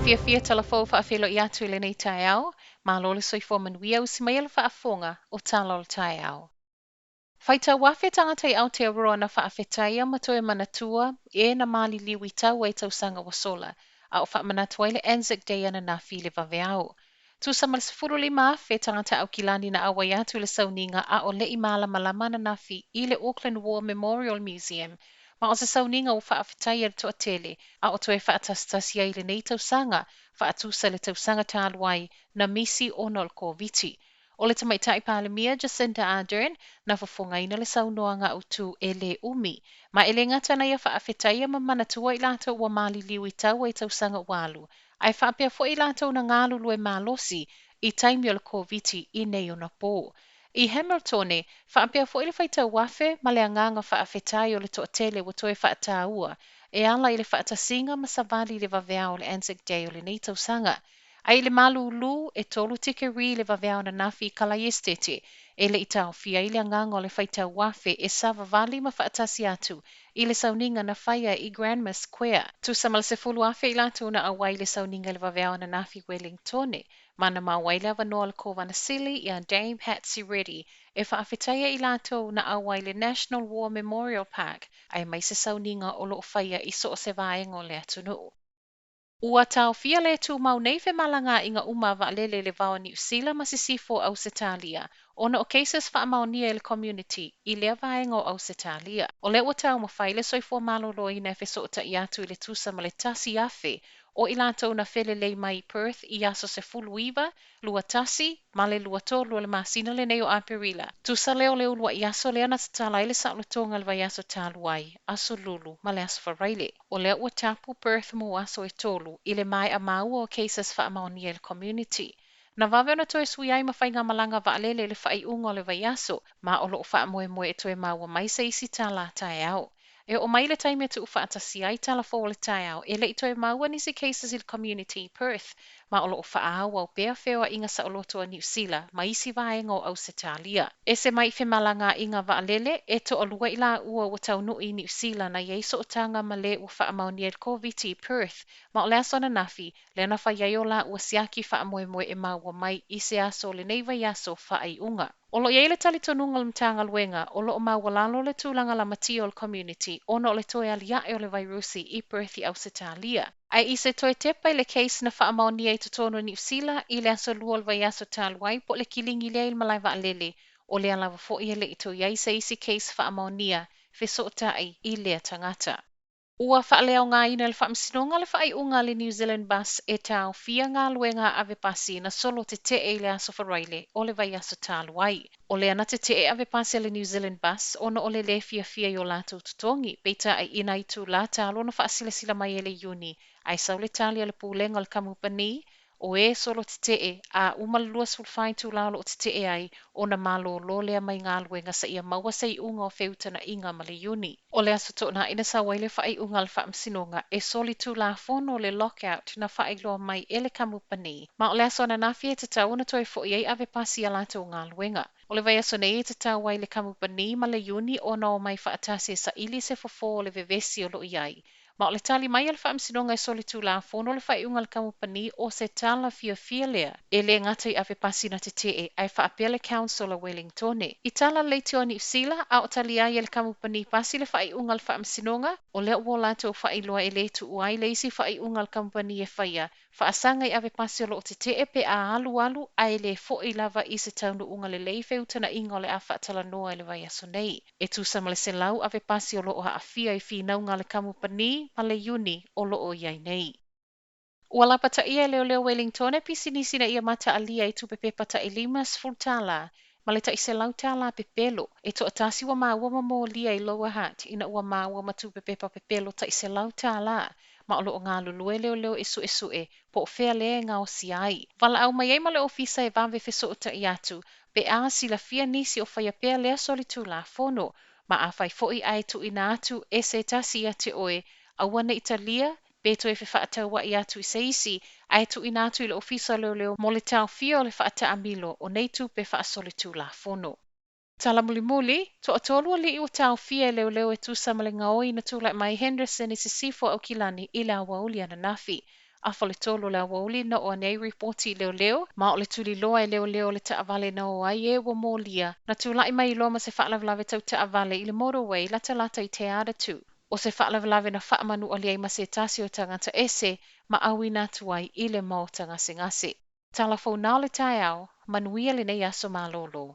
Fiafia tala fou faafeiloai atu i lenei taeao. Malo le soifua manuia, usi maia le faafofoga o Tala o le Taeao. Faitau afe tagata i Aotearoa na faafetaia ma toe manatua e na maliliu i taua i tausaga ua sola, a o faamanatu ai le Anzac Day ananafi i le vaveao. Tusa ma le 15,000 tagata Aukilani na auai atu i le sauniga a o le i malamalama ananafi i le Auckland War Memorial Museum, ma o se sauniga ua faafetaia le toatele a o toe faatasitasi ai i lenei tausaga, faatusa le tausaga talu ai na misi ona o le Koviti. O le tamaitai Palemia Jacinda Ardern na fofogaina le saunoaga autu e lē umi, ma e le gata na ia faafetaia ma manatua i latou ua maliliu i taua i tausaga ua alu, ae faapea foi i latou na galulue malosi i taimi o le Koviti i nei ona pō. I Hamiltone, faapea foi le faitau afe ma le agaga faafetai o le toatele ua toe faataua e ala i le faatasiga ma savali i le vaveao o le Anzac Day o lenei tausaga. Ae i le malūlū, e tolu tikeri le vaveao ananafi i Kalaiestete, e le i taofia ai le agaga o le faitau afe e savavali ma faatasi atu i le sauniga na faia i Granmer Square. Tusa ma le 10,000 i latou na auai i le sauniga i le vaveao ananafi i Welingtone, ma na maua ai le avanoa o le Kovana Sili ia Dame Patsy Reddy e faafetaia i latou na auai i le National War Memorial Park aemaise sauniga o lo o faia i so o se vaega o le atunuu. Ua taofia le tumau nei femalagaaiga uma a vaalele i le vao o Niu Sila ma sisifo o Ausetalia ona o cases faamaonia e le community i lea vaega o Ausetalia. O lea ua taumafai le soifua maloloina e fesootai atu i le tusa ma le 1,000 o i latou na felelei mai i Perth i aso 19, 21 ma le 23 o le masina lenei o Aperila. Tusa lea o le uluai aso lea na tatala ai le saolotoga i le vaiaso talu ai, aso Lulu ma le aso Faraile. O lea ua tapu Perth mo aso e tolu i le maea maua o cases faamaonia i le community. Na vave ona toe sui ai ma faigamalaga vaalele i le faaiuga o le vaiaso, ma o lo o faamoemoe e toe maua mai se isi tala taeao. E oo mai le taimi e tuufaatasi ai tala fou o le taeao, e le i toe maua nisi cases i le community i Perth, ma o lo o faaauau pea feoaiga saoloto a Niu Sila ma isi vaega o Ausetalia. Ese mai i femalagaaiga vaalele, e toalua i laua ua taunuu i Niu Sila na i ai sootaga ma le ua faamaonia i le Koviti i Perth, ma o le aso ananafi, lea na fai ai o laua siaki faamoemoe e maua mai i se aso o lenei vaiaso faaiuga. O lo o i ai le talitonuga o le Matagaluega o lo o maualalo le tulaga lamatia o le community ona o le toe aliae o le vairusi i Perth i Ausetalia. Ae i se toe tepa i le case na faamaonia i totonu o Niu Sila i le aso Lua o le vaiaso talu ai po o le kiligi lea i le malae vaalele, o lea lava foi e le i toe i ai se isi case faamaonia fesootai i lea tagata. Ua faaleaogaina e le Faamasinoga le faaiuga a le New Zealand Bus e taofia galuega a avepasi na solo tetee i le aso Faraile o le vaiaso talu ai. O lea na tetee avepasi a le New Zealand Bus ona o le lē fiafia i o latou totogi, peitai i nai itulā talu ona faasilasila mai e le iuni, ae sau le tali a le pulega o le kamupani o e solo tetee a uma le 24 itulā o lo o tetee ai ona malōlō lea mai galuega seia maua se iuga o feutagaiga ma le iuni. O le aso Toonai na sau ai le faaiuga a le Faamasinoga e solitulafono le lockout na faailoa mai e le kamupani, ma o le aso ananafi e tatau ona toe foi ai avepasi i a latou galuega. O le vaiaso nei e tatau ai le kamupani ma le iuni ona omai faatasi e saili se fofo o le vevesi o lo o i ai. Ma o le tali mai a le Faamasinoga e solitulafono le faaiuga a le kamupani o se tala fiafia lea e le gata i avepasi na tetee ae faapea le Council a Wellingtone. I tala le Leitio a Niu Sila a o tali ai e le kamupani pasi le faaiuga a le Faamasinoga, o lea ua o latou faailoa e le tuu ai le isi faaiuga a le kamupani e faia faasaga i avepasi o lo o tetee pe a alualu ae le foi lava i se taunuuga lelei feutagaiga o le a faatalanoa i le vaiaso nei. E tusa ma le 100 avepasi o lo o aafia i finauga a le kamupani ma le iuni o lo o i ai nei. Ua lapataia e leoleo Wellingtone pisinisi ina ia mataalia i tupe pepa tai $50 ma le tai $100 pepelo. E toatasi ua maua ma molia i Lower Hutt ina ua maua ma tupe pepa pepelo tai $100, ma o lo o galulue leoleo e suesue po o fea lea e gaosia ai. Valaau mai ai ma le ofisa e vave fesootai atu pe a silafia nisi o faia pea lea solitulafono, ma afai foi ae tuuina atu e se tasi ia te oe, aua ne i talia pe toe fefaatauai atu i se isi, ae tuuina atu i le ofisa o leoleo mo le taofia o le faataamilo o nei tupe faasolitulafono. Tala mulimuli, toatolu alii ua taofia e leoleo e tusa ma le gaoi na tulai mai Henderson i sisifo o Aukilani i le aoauli ananafi. Afa le 3 o le aoauli na oo ane ai ripoti i leoleo, ma o le tuliloa e leoleo le taavale na o ai e ua molia, na tula'i mai loa ma se faalavelave tau taavale i le motorway latalata i Te Atatū. O se faalavelave na faamanualia ai ma se tasi o tagata ese ma auina atu ai i le maota gasegase. Tala fou na o le taeao, manuia lenei aso malōlō.